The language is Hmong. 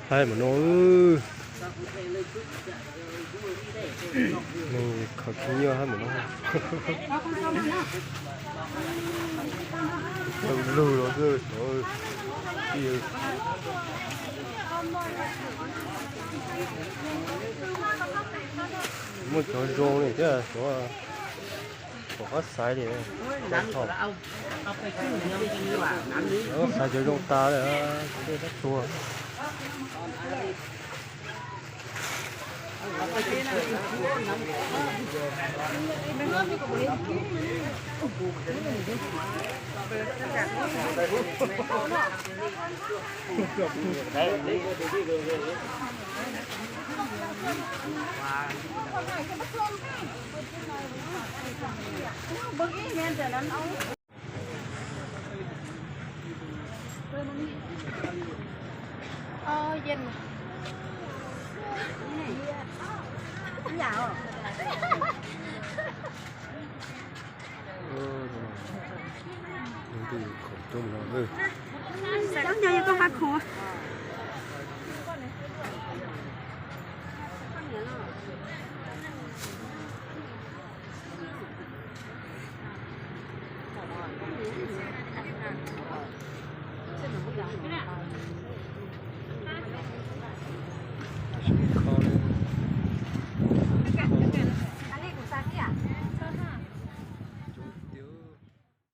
Haib mas no, nws khaws khib nyiab haib mas no. Tau lug los xwb. Muaj cov zoo li thiab, cov, cov qab xaiv li, cov thaum, cov qab xaiv cov zoo tas li, cov dej tab tuag. Coob no, coob no, koj pab khuv. Kho li.